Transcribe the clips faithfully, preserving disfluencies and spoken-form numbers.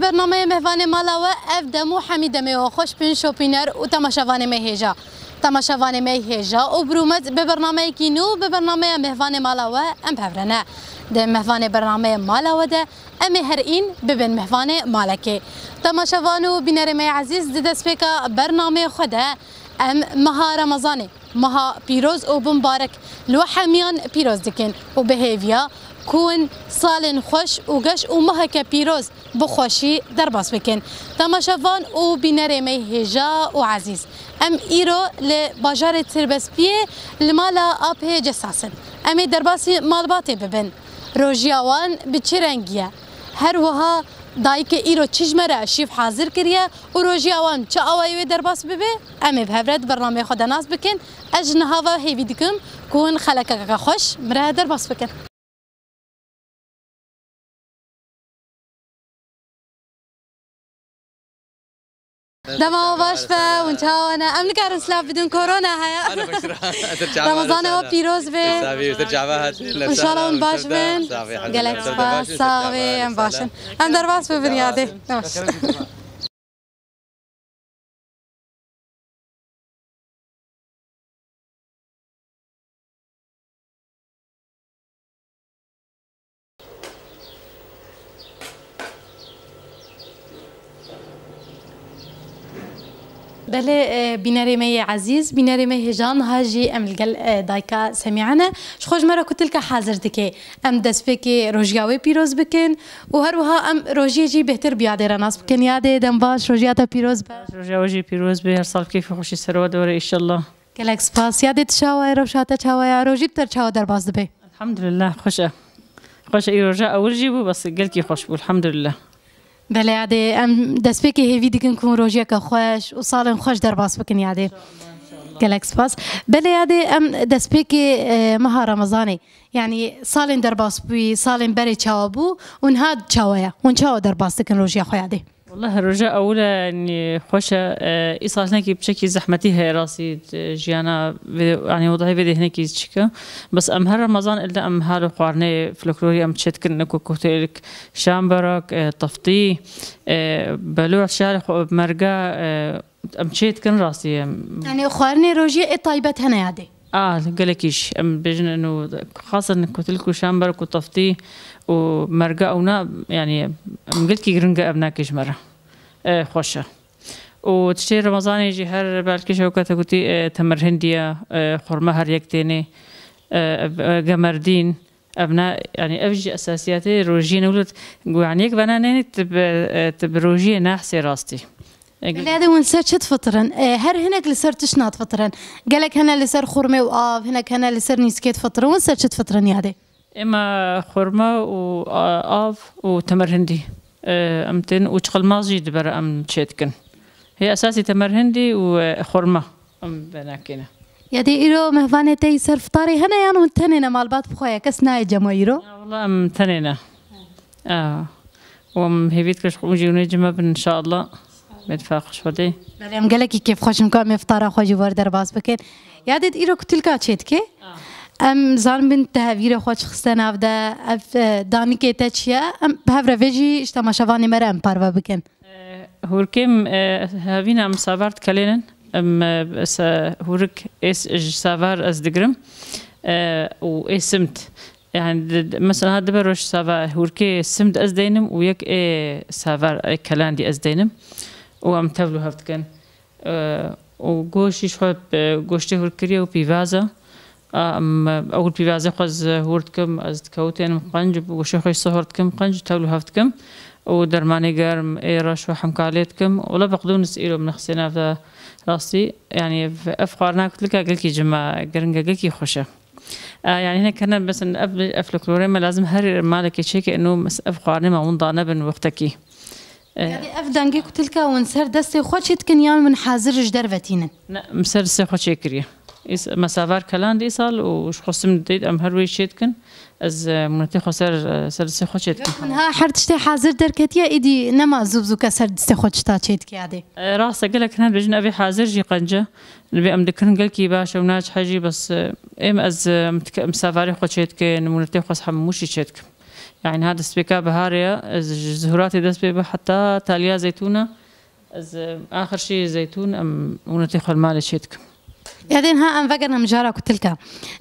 Bernameyê Mehvanê Mala We ev dem û hemî demê we xweş bin şopîner û temaşevanê me hêja. Temaşevanê me hêja û bi rûmet bi bernameyekî nû, bi bernameya Mehvanê Mala We em bi hev re ne. Di Mehvanê Bernameyê Mala We de em ê her în bibin mehvanê malekê. Temaşevan û bînerê me ezîz, di destpêka bernameyê xwe de em meha Remezanê, meha pîroz û bimbarek li we hemiyan pîroz dikin û bi hêviya ku hûn salên xweş û geş û meheke pîroz bi xweşî derbas bikin. Temaşevan û bînerê me hêja û ezîz, em îro li bajarê Tirbespiyê li mala Apê Cesas in. Em ê derbasî malbatê bibin. Rojiya wan bi çi rengî ye? Her wiha dayikê îro çi ji me re şîv hazir kiriye û rojiya wan çi awayî wê derbas bibe? Em ê bi hev re di bernameyê xwe de nas bikin. Ez ji niha ve hêvî dikim ku hûn xelekeke xweş min re derbas bikin. Dema we baş be, hûn çawa ne? Em nikarin silav bidin, korona heye. Remezanê we pîroz be. Sağ ol, te çava hat. İnşallah hûn baş bin. Gelek spas, sağ ol, em baş in. Em derbas bibin yadê. Baş. Belê, e, bînerê me yê ezîz, bînerê me hêjan, ha jî em li gel, e, dayika Semîye ne. Ji xwe ji me re kutilka hazir dike. Em destpêkê rojiya wê pîroz bikin û her wiha em rojiyê jî bêhtir bi yadê re nas bikin. Yadê, dem baş, rojiya te pîroz be. Rojiya we jî pîroz be, her sal keyf û xweşî ser we dore înşallah. Gelek spas. Yadê, tu çawa ye, rewşa te çawa ye? Rojî bi te re çawa derbas dibe? Elhamdulillah, xweş e. Xweş e, î roja ewil jî bû, bes gelkî xweş bû, elhamdulillah. Belê yadê, em destpêkê hêvî dikin ku rojiyeke xweş û salên xweş derbas bikin yadê. Gelek spas. Belê yadê, em destpêkê, e, meha Remezanê, yanî salên derbas bûyî, salên berê çawa bû û niha çawa ye? Hûn çawa derbas dikin rojiya xwe yadê? Wallah, roja ewil e, yanî xweş e, e, îsal hinekî piçekî zehmetî heye rastî, e, jiyana vê, yanî wezîfeyê vê dê hinekî çik e. Bes em her Remezan elde em halo xwarinê folklorî em çêdikin, ne ku kokteylik, şamberak, e, teftî, e, beloh, şarê xwe, merga, e, em çêdikin rastî. Em Yanî xwarinê rojiyê ê taybet hene yadê? A, gelekî jî. Em bêjin eno, xasen kotelk û şamber ku teftî û merga ewna, yanî em gelkî giring e ev nakê ji me re. E, xweş e. Û tiştê Remezanê jî her belkî şewke te gotî, e, temirhindî ye, e, xurma her yek tênê, e, ev, e, gemerdîn, ev ne, yanî ev jî esasiyetê rojiyê ne wilo, yanî yek vena nênî tu bi, e, tu bi rojiyê nehsê rastî. E, Lê yadê hûn ser çi difitirin? E, her hinek li ser tişt nadifitirin. Gelek hene li ser xurmê û av, hinek hene li ser nîskê difitirin. Hûn ser çi difitirin yadê? Êma xurma û, a, av û temirhindî, e, em tên û çiqilmaz jî di ber em çêdikin. Hê esasî temirhindî û, e, xurma em venakê ne. Yadê îro mehvanê te yî ser fitarê hene yan hûn tenê ne malbat bi xwe ye, kes nayê cem we îro? Ya, wela em tenê ne. A. Û em hêvî dikin ji xwe hûn jî hûnê cem me bin înşallah. Mêdfa xweş xwedê. Belê, em gelekî kêfxweş in ku em ê fitara xwe jî wer derbas bikin. Yadê, îro kutilka çêdike. Ah. Em zanibin te hevîrê xwe çi xiste nav de, ev, e, danikê te çi ye? Em bi hev re vê jî ji temaşevanê me re em parve bikin. E, hûrkê em, e, hevîna em savar dikelênin. Em, e, se-, hûrik ê s-, ji savar ez digirim. E, û ê simt. Yani, di, di, mesela, ha dibe roj sava hûrkê simd ez deynim û yek ê savar, ê kelandî ez deynim û em tevlû hev dikin. E, û goşt jî ji xwe, e, goştê hûrk kiriye û pîvaza. A, em, ewil pîvazê xwe ez hûr dikim, ez dikewtênim qenc, goştê xwe jî sihor dikim qenc, tevlû hev dikim û dermanê germ, ê reş û hemkalê dikim. Wela beqdûnis îro min xistê nav de rastî. Yani, ev, ev xwarina kutilka gelkî cima giring e, gelkî xweş e. E, yani hinek hene, mesela, ev, ev folklorê me lazim her malekê çêke eno, mes-, ev xwarinê me winda nebin wextekî. E, Yani ev dengê kutilka hûn ser destê xwe çê dikin yan hûn hazir ji derve tînin? Ne, em ser destê xwe çêkiriye. Îs-, me savar kelandî îsal û ji xwe sim didêt, em her wê çê dikin. Ez, e, minetê xwe ser, e, ser destê xwe çê dikim. Hûn ha her tiştê hazir derketiye, îdî nema zû bi zû ke ser destê xwe çita çê dike yadê? E, rast e, gelek hene dibêjin ev ê hazir jî qenc e. Divê em dikirin gelkî baş e û naçihe jî, bes, e, êm ez, e, em dike-, em savarê xwe çê dikin, nimûnetê xwe hemû şî çê dikim. Yani ha destpêka biharê ye, ez ji zihuratê dest pê be heta taliya zeytûna, ez, e, axir şî zeytûn em ûnetê xwe li malê çê dikim. Yadên ha em vegerin em jara kutilka.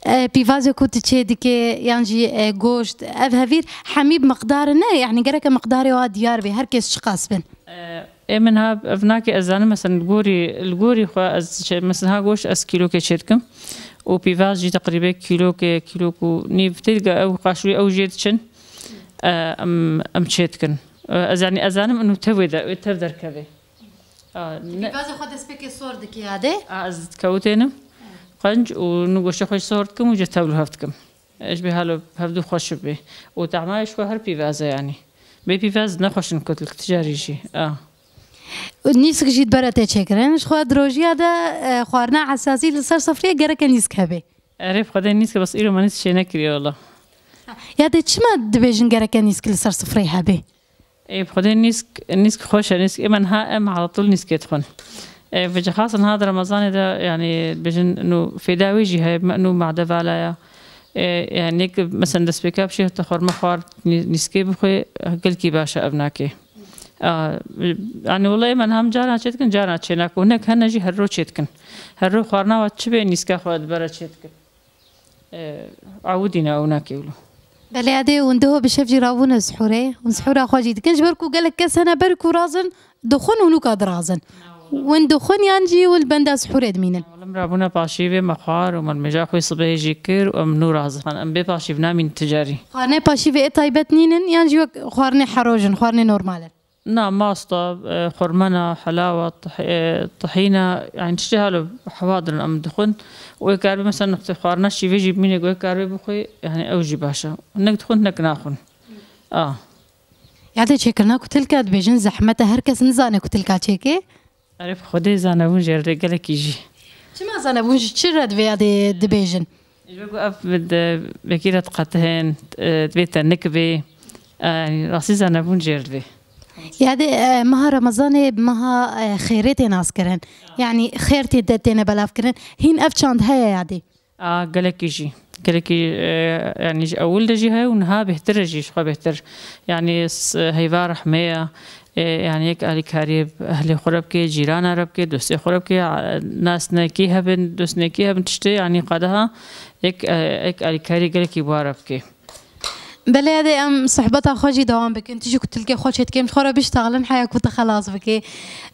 E, pîvazê ku tu çê dikê yan jî, e, goşt, ev hevîr hemî bi miqdar ne, yani gereke miqdarê wa diyar bê, her kes çiqas bin. E, ê min ha ev nake, ez zanim, mesela li gorî, li gorî xwe ez çe-, mesela ha goşt ez kîlokê çê dikim û pîvaz jî teqrîbê kîlokê, kîlok û nîv tê, ew qaşûrî ew jê diçin, e, em, em çê dikin. E, ez, yani ez zanim inu tev wê de, wê tev derkeve. A, ne- Pîvazê xwe destpêkê sor dikê yadê? A, ez dikewitênim qenc û nu goştê xwe jî sor dikim û ji tev li hev dikim. Ji bê halo hevdu xweş bibê. Û tahma ji xwe her pîvaz e yani. Bê pîvaz ne xweş in kutilk ticarî jî. A. Nîsk jî dibere tê çêkirin. Ji xwe di rojiya de, e, xwarina esasî li ser sifreyê gereke nîsk hebe. Erê, bi Xwedê nîsk e, bes îro me nîsk çê nekiriye wela. Ya dê çima dibêjin gereke nîsk li ser sifreyê hebe? Ê, bi Xwedê nîsk, nîsk xweş e, nîsk ê me niha em ala tûl nîskê dixwin. Ê, vêca xasin ha di Remezanê de, yani, bêjin, nu fêda wê jî heye, me-, nu made vala ya. Ê, yani, nek, mesela, destpêka bişê te xwarme xwar, nî-, nîskê bixwê, gelkî baş e ev nakê. A, yani, wela ê me niha em caran çê dikin, caran çê nakin. Nek hene jî her ro çê dikin. Her ro xwarina wa çi bê, nîska xwe dibere çê dikin. E, awidîne ew nake wilo. Belê, yadê hûn diho bi şev jî rabûne sihûrê, hûn sihûra xwe jî dikin, ji ber ku gelek kes hene ber ku razin, dixwin û nûka dirazin. Hûn dixwin yan jî hûn li benda sihûrê dimînin? Wala min rabûne paşîvê me xwar û me mêja xwe sibehê jî kir û em nû razin. Em bê paşîv namîn ticarî. Xwarinê paşîvê ê taybet nînin yan jî wek xwarinê herojin, xwarinê normal in? Na, masta, e, xurmena, helawa, tih-, e, tihîna, yani tiştê halo hewa dirin em dixwin. Û ê karbê mesela nextê xwarina şîvê jî bimîne, ê karbê bixwê, yani ew jî baş e. Nek dixwin, nek naxwin. A. Yadê çêkirina kutilka dibêjin zehmet e, her kes nizane kutilka çêkê. Erê, bi Xwedê zanebûn jê re gelekî jî. Çima zanebûn ji çi re divê yadê dibêjin? Ji bo ku ev bi de-, wekî re diqetihên, e, divê te nik bê. E, rastî zanebûn jê re divê. Yadê, e, meha Remezanê bi meha, e, xêrê tê naskirin. Yani xêr tê de têne belavkirin. Hîn ev çand heye yadê? A, gelekî jî. Gelekî, e, yani ji ewil de jî heye û niha bêhtir e jî, ji xwe bêhtir. Yani s-, heyva rehmê ye. E, yani yek alîkariyê ehlê xwe re bike, cîrana re bike, dostê xwe re bike, a, nasnekî hebin, dostnekî hebin tiştê, yani qadaha yek, e, yek alîkariyê gelekî wa re bike. Belê, yadê em sohbeta xwe jî dewam bikin. Tu jî ku tilkê xwe çêdikê, em ji xwe re biştaxilin heya ku te xelas bikê.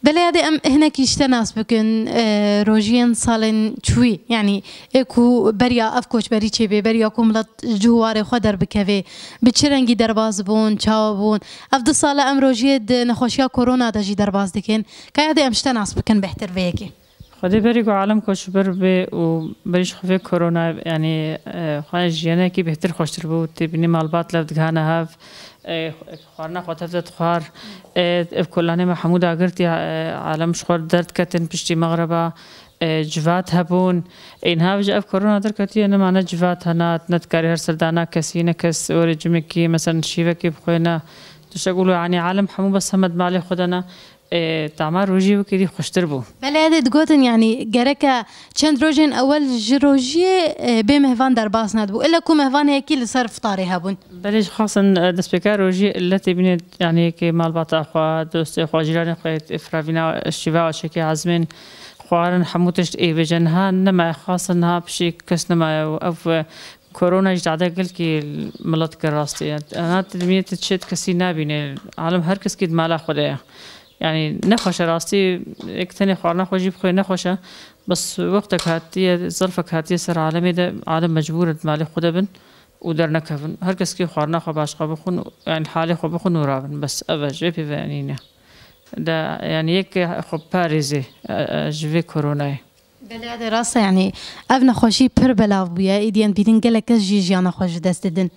Belê, yadê em hinekî ji te nas bikin, e, rojiyên salên çûyî, yanî ê ku beriya ev koçberî çêbê, beriya ku milet ji cih û warê xwe derbikevê, bi çi rengî derbas bûn, çawa bûn? Ev du sal e em rojiyê di nexweşiya korona de jî derbas dikin. Ka yadê em ji te nas bikin bêhtir vê yekê. Xwedê berî ku alem koçber bê û berî ji xwe vê korona, yanî, e, xwe jiyanekî bêhtir xweştir bû. Tê bînî malbat lev digihane hev, e, xwarina xwe tev de dixwar. E, ev kolanê me hemû dagirtiye, e, alem ji xwe derdiketin piştî mexreba, e, civat hebûn. Ê niha ji ev korona derketiye, nema ne civat hena, ne dikarî her ser dana kesî, ne kes werê cimekî, mesela şîvekê bixwêne. Tiştek wilo, yanî alem hemû bes heme di malê xwe de ne. E, dema rojî wekî dî xweştir bû. Belê, yadê digotin, yanî gereke çend rojên ewel ji rojiyê, e, bê mehvan derbas nedibû. Îlle ku mehvanê yekî li ser fitarê hebûn. Belê, ji xasin, e, destpêka rojî îlle tê bînê, yanî yekê malbata xwe, dostê xwe, cîranê xwe, firavîna şîva çekê ezmên xwarin hemû tişt ê bêje. Niha nemaye, xasin niha pişî kes nemaye û ev, e, Korona jî tade gelkî milet kir rastî. Ana tu dimînê tu çêt kesî nabînê. Alem her keskî di mala xwe de ye. Yanî nexweş e rastî, yek tenê xwarina xwe jî bixwe nexweş e. Bes wextek hatiye, zerfek hatiye ser alemê de, alem mecbûr e di malê xwe de bin û dernekevin. Her keskî xwarina xwe başqa bixwin, yanî halê xwe bixwin û rabin. Bes ev e, ji vê pê ve nîne. De, yanî yek xwe parêzê, e, e, ji vê koronayê. Belê, yadê rast e, yanî ev nexweşî pir belav bûye, êdî em dîtin gelek kes jî jiyana xwe ji dest didin.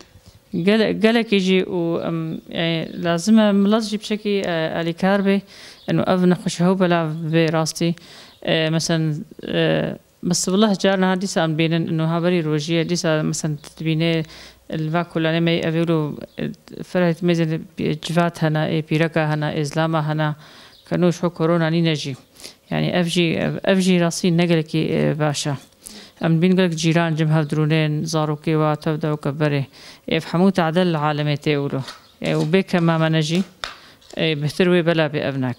Gele-, gelekî jî û, em, e, lazim e milet jî piçekî, e, alîkar bê, eno ev nexweşî hew belav bê rastî. E, meselen, e, bes wela carna ha dîsa em bînin, eno ha berî rojî ye, dîsa meselen tu dibînê li va kolanê me ev wilo, e, ferhêt mêzên civat hene, ê pîreka hene, ê zilama hene, ke no ji xwe korona nîne jî. Yani ev jî, ev, ev jî rastî ne gelekî, e, baş e. Em dibîn gelek cîran cim hev dirûnên, zarokê wa tev de weke berê. Ev hemû tade li alemê tê wilo. E, û bê kemamene jî, e, bihtir wê bela bê ev nak.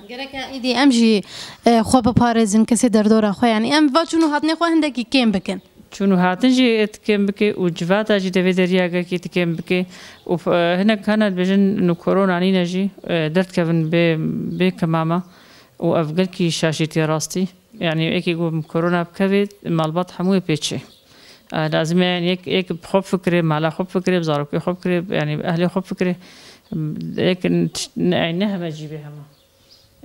Gereke êdî em jî, e, xwe biparêzin, kesê derdora xwe, yanî em va çûn û hatinê xwe hindekî kêm bikin. Çûn û hatin jî ê ti kêm bike û civata jî devê deriyagekî ti kêm bike û, e, hinek hene dibêjin nu korona nîne jî, e, derdkevin bê, bê kemama û ev gelkî şaşîtiye rastî. Yanî êkî ku korona bikevê malbat hemû yê pêçê. E, lazim e yanî yek, yek bi xwe bifikirê, mala xwe bifikirê, bi zarokê xwe bifikirê, yanî bi ehlê xwe bifikirê. Yek n-, n-, ne heme cî bê hema.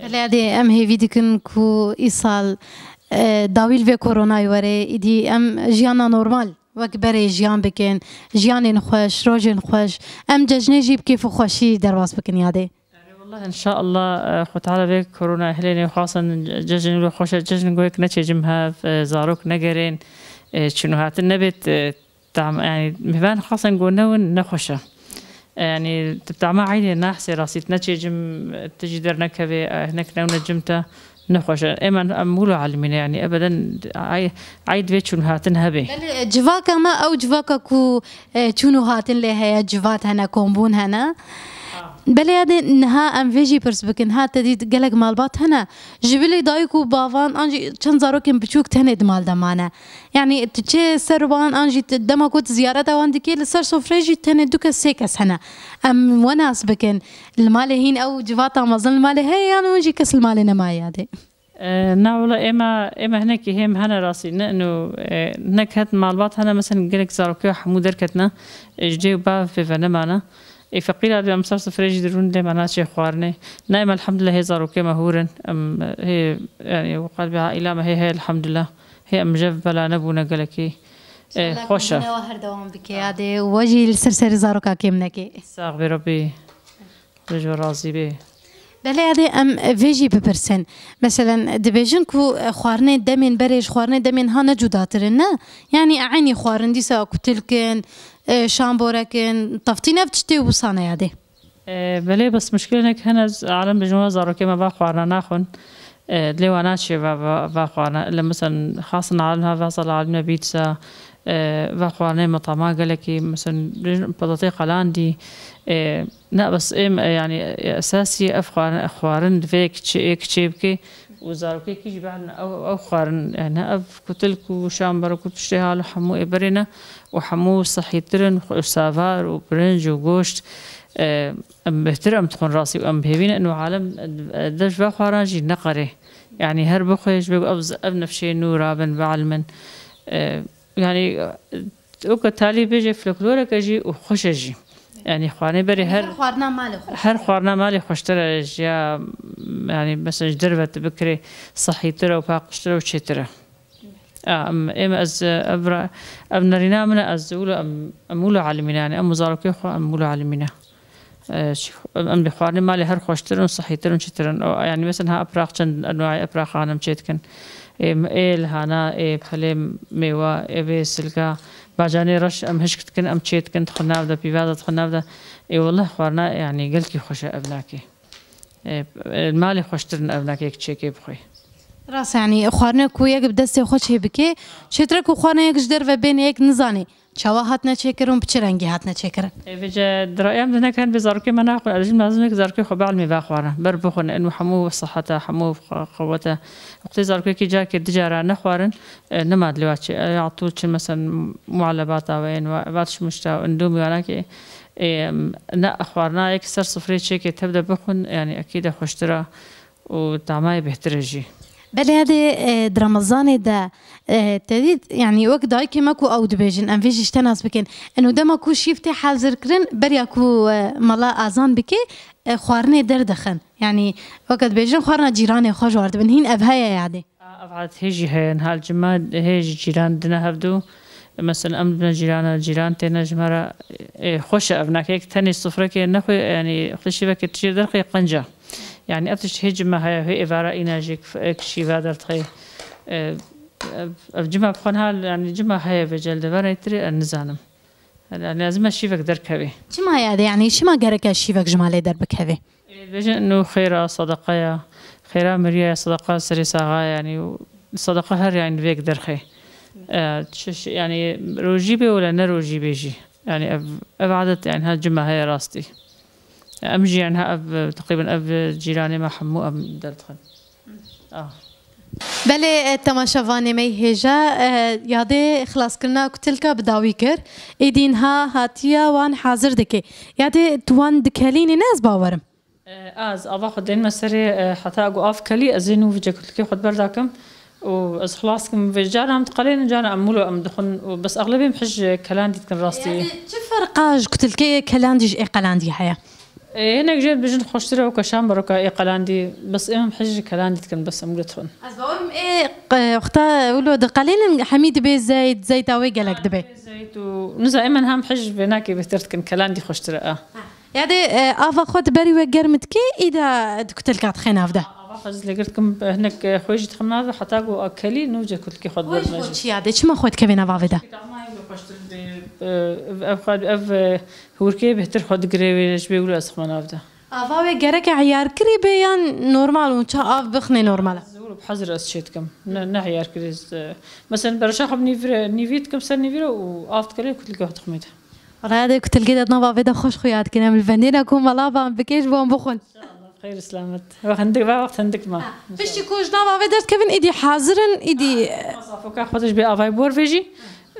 Belê, êdî em hêvî dikin ku îsal, e, dawî li vê koronayê were, êdî em jiyana normal wek berê jiyan bikin, jiyanên xweş, rojên xweş, em cejnê jî bi kêf û xweşî derbas bikin yadê. Erê, wallah, înşallah, e, Xwe Teala vê koronayê hilêne, xasan cejn wilo xweş e, cejn goyek neçê cim hev, e, zarok negerên, e, çûn û hatin nebêt, e, Tam, yanî, mêvan xasan go newin nexweş e. Yanî, tu bi tama eydê nahsê rastî, tu neçê cim, tu jî dernekevê, e, hinek newne cim te, nexweş e. Êman em wilo elimîne, yanî, ebeden ey-, eyd vê çûn hatin hebê. Belê, civaka me ew civaka ku, e, çûn û hatin lê heye, civat hene, kombûn hene. Belê, yadê niha em vê jî pirs bikin. Ha, te dît gelek malbat hene. Ji bilî dayik û bavan an jî çend zarokên biçûk tenê di mal de mane. Yanî tu çê ser wan an jî tu dema ku tu ziyareta wan dikê, li ser sofreyê jî tenê du kes, sê kes hene. Em we nas bikin. Li malê hîn ew civata mezin li malê heye yan hûn jî kes li malê nemaye yadê? E, na wila êma, êma hinekî hêm hene rastî, ne ino, e, hinek het malbat hene, mesela gelek zarokê hemû derketine, e, ji dê û bav pê ve nemane. Ê feqîra dibê em ser sifrê jî dirûn lê me naçê xwarinê. Na êma elhamdulillah hê zarokê me hûr in. Em hê, yanî, û qelbê aîla me hê heye elhamdulillah. Hê em jev bela nebûne gelekî. E, xweş e. Her dewam bike yadê û we jî li ser serê zaroka kêm nekê. Sax bê Rabbî. Ji we razî bê. Belê, yadê em vê jî bipirsin. Meselen, dibêjin ku, e, xwarinê demên berê ji xwarinê demên ha ne cudatir in, ne? Yanî eynî xwarin dîsa kutilk in, e, şamborek in, teftî ne ev tiştê wisa ne yadê. E, belê, bes muşkilnek hene, ez alem dibêjin wela zarokê me va xwarina naxwin. E, lê wana çê va, va, va xwarina. Li, meselen, xasin alem ha va sala alem ne bîtsa, e, va xwarinê metama gelekî, meselen, dibêjin petatê qalandî, e, Ne, bes êm, e, yanî, e, esasî ev xwarin, xwarin divê yek çê, yek çê bike û zarokekî jî bielin ew, ew xwarin, yanî ev kutilk û şamberek û tiştê halo hemû ê berê ne û hemû sehîtir in, xwe-, savar û pirinc û goşt, e, em bêhtir em dixwin rastî û em bi hêvî ne ino alem, e, de ji ve xwaran jî neqerê. Yanî her bixwe ji ber ku ev, ev nefşê nû rabin, bielmin. E, Yanî, weke talî bêje folkloreke jî û xweş e jî. Yanî, xwarinê berê her, her xwarina malê xweş, her xwarina malê xweştir e ji ya, yanî, mesela ji derve tu bikirê sehîtir e û paqijtir e û çêtir e. A, em, êm ez, ev ra-, ev nerîna min e, ez wilo em, em wilo elimîne, yanî, em û zarokê xwe em wilo elimîne. E, şi-, em bi xwarinê malê her xweştir in, sihîtir in, çitir in. O, yanî, mesela, ha, epraq çend enwayê epraqan em çê dikin. Ê, ê lihana, ê pelê mêwa, ê vê silka, bacanê reş em hişk dikin, em çê dikin, dixwin nav de, pîvaza dixwin nav de. Ê, wellah, xwarina, yanî, gelkî xweş e ev nakê. Ê, ê, malê xweştir in ev nakê yek çêkê bixwê. Rast, yanî, xwarine ku yek bi destê xwe çê bike, çêtir e ku xwarine yek ji derve bêne, yek nizanî. Çawa hatine çêkirin û bi çi rengî hatine çêkirin? Ê, vêce di raya min de hinek hene bê zarokê me naxwin, ez jî lazim e ku zarokê xwe bielmê vexwarin. Ber bixwin, ino hemû siheta, hemû qe-, qewet e. Wextê zarokekî carkê du cara nexwarin, e, nema dilê wa çi. E, ya tu çi, mesela, mualebata we yên, va-, vat şmuşta, indomî wanakê, e, ne xwarina yek ser sifrê çêkê tev de bixwin, yanî ekîde xweştir e. û tamayê bêhtir e jî. Belê, hede, e, di Remezanê de, e, te dît, yanî wek dayikê me ku ew dibêjin, em vê jî ji te nas bikin. Eno dema ku şîv tê hazirkirin, beriya ku, e, mala azan bike, e, xwarinê derdixin. Yanî weke dibêjin xwarina cîranê xwe ji war dibin. Hîn ev heye yadê? A, ev adet hê jî heye, niha li cima hê jî cîran dine hevdu. Mesela em dibine cîrana, cîran têne ji me re, ê, xweş e ev nakê. Yek tenê sifrekê nexwe, yanî xwe şîvekê tijê derxê qenca. Yanî ev tişt hê cima heye, hê êvara îna jî k-, k-, şîva derdixê. E, ev, ev cima bi xwe niha, yanî cima heye vê cel de, verê tirê ez nizanim. Yanî lazim e şîvek derkevê. Çima yadê, yanî çima gereke şîvek ji malê derbikevê? Ê, dibêjin ino xêra, sedeqa ya. Xêra miriya ya, sedeqa serê saxa, yanî û sedeqa her yanî vêk derxê. E, çi şi-, yani rojî bê wele ne rojî bê jî. Yani ev, ev adet yani ha cima heye rastî. Em jî yani ha ev, teqrîben ev cîranê me hemû em derdixin. Ah. Belê, e, temaşevanê me yê hêja, e, yadê xilaskirina kutilka bi dawî kir. Êdî niha hatiye wan hazir dike. Yadê tu wan dikelînî ne ez bawerim. E, ez ava xwe dênime serê, e, heta ku av kelî, ez ê nû vêca kutilkê xwe di ber de kim û ez xilas kim. Vê cara em diqelênin, cara em wilo em dixwin û bes exlebê em hij kelandî dikin rastî. Yani çi ferqa ji kutilkê kelandî ji ê qelandî heye? E, hinek jê dibêjin xweştir e weke şamberoka ê qelandî, bes êm hem hij kelandî dikin, bes em wilo dixwin. Ez bawerim ê qe-, wexta wilo diqelênin hemî dibê zeyt, zeyta wê gelek dibe. Zeyt û niza êmen hem hij vê nakê bêhtir dikin, kelandî xweştir e. Ha. Yadê, e, ava xwe di berî we germ dikê, îda di kutilka dixê nav de. Ava xwe ez lêgir dikim, hinek, e, xwe jî dixim nav de, heta ku a kelî nû ca kutilkê xwe di ber me jî. Çi yadê, çima xwe dikevê nav avê de? Ama ev xweştir bê, e, ev xwe, ev, e, hûrkê bêhtir xwe digirê wê, ji bê wilo ez dixime nav de. Ava wê gereke eyarkirî bê yan normal û ça av bixinê normal e? Zor û bi hezir ez çê dikim. Ne, ne eyarkirî ez, e, mesela bereşa xwe bi nîvî re, nîvî dikim ser nîvî re û av dikelê kutilkê xwe diximê de. Valla yadê kutilkê de di nav avê de xweş xuya dikin. Em li vendê ne ku mala van bikê ji bo em bixwin. Xeyr, selamet. Wext hindik, va wext hindik ma. Ha, piştî ku ji nav avê derdikevin, îdî hazir in, îdî. Zafoka xwe de ji bê avayê bor vê jî,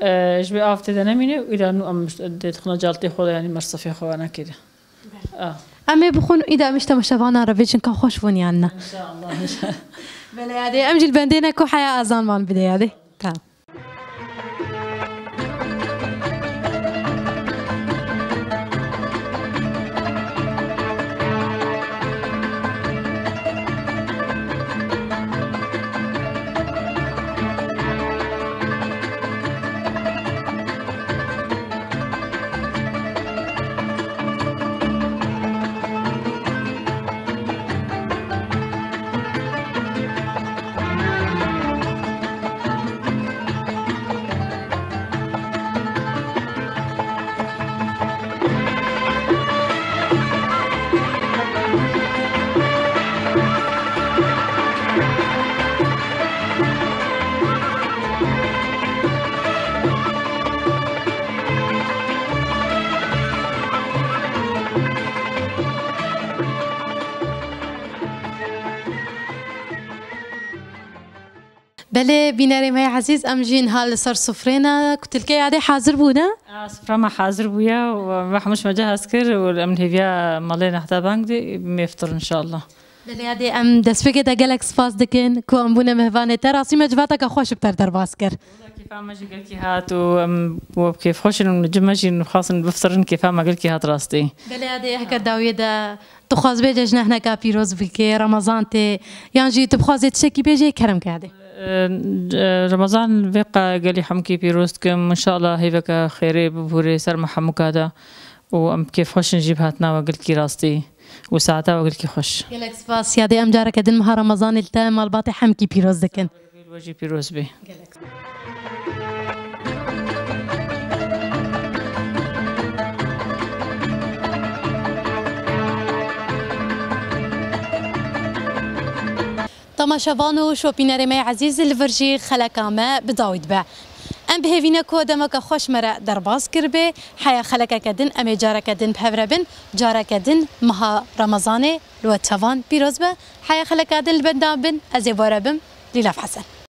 e, ji bê av tê de nemîne, îda nû em dê dixine caltê xwe de, yanî mersefê xwe ve nakê de. Ah. Em ê bixwin, îda em ji temaşevanan re bêjin ka xweş bûn yan na. İnşallah, inşallah. Belê yadê, em jî li bendê ne ku heya azan van bidê yadê. Tamam. Belê, bînerê me yê ezîz, em jî niha li ser sifrê ne. Kutilkê yadê hazir bû, ne? A, sifra me hazir bûye û me hemû ji me cihaz kir û em li hêviya malê ne heta bang dê, em ê fitir inşallah. Belê yadê, em destpêkê te gelek spas dikin ku em bûne mehvanê te. Rastî me civateke xweş bi te derbas kir. Kêfa me jî gelkî hat û em we bi kêfxweş in û cim me jî xwestin bifitirin, kêfa me gelkî hat rastî. Belê yadê, heger dawiyê de tu xwaz bê cejna hineka pîroz bikê, Remezan tê, yan jî tu bixwazê tiştekî bêjê, kerem ke yadê. Remezan vê qe gelî hemûkî pîroz dikim. Înşallah hêveke xêrê bibûrê ser me hemûka de û em kêfxweş in jî bi hatina we gelkî rastî û saeta we gelkî xweş. Gelek spas yadê, em careke din meha Remezanê li te malbatê hemkî pîroz dikin. Vê li we jî pîroz bê. Gelek. Temaşevan û şopînerê me yê ezîz, li vir jî xeleka me bi dawî dibe. Em bi hêvî ne ku demeke xweş me re derbas kiribe. Heya xelekeke din em ê careke din bi hev re bin. Careke din meha Remezanê li we çavan pîroz be. Heya xeleka din li benda bin, ez ê bi we re bim, Lîlaf Hesen.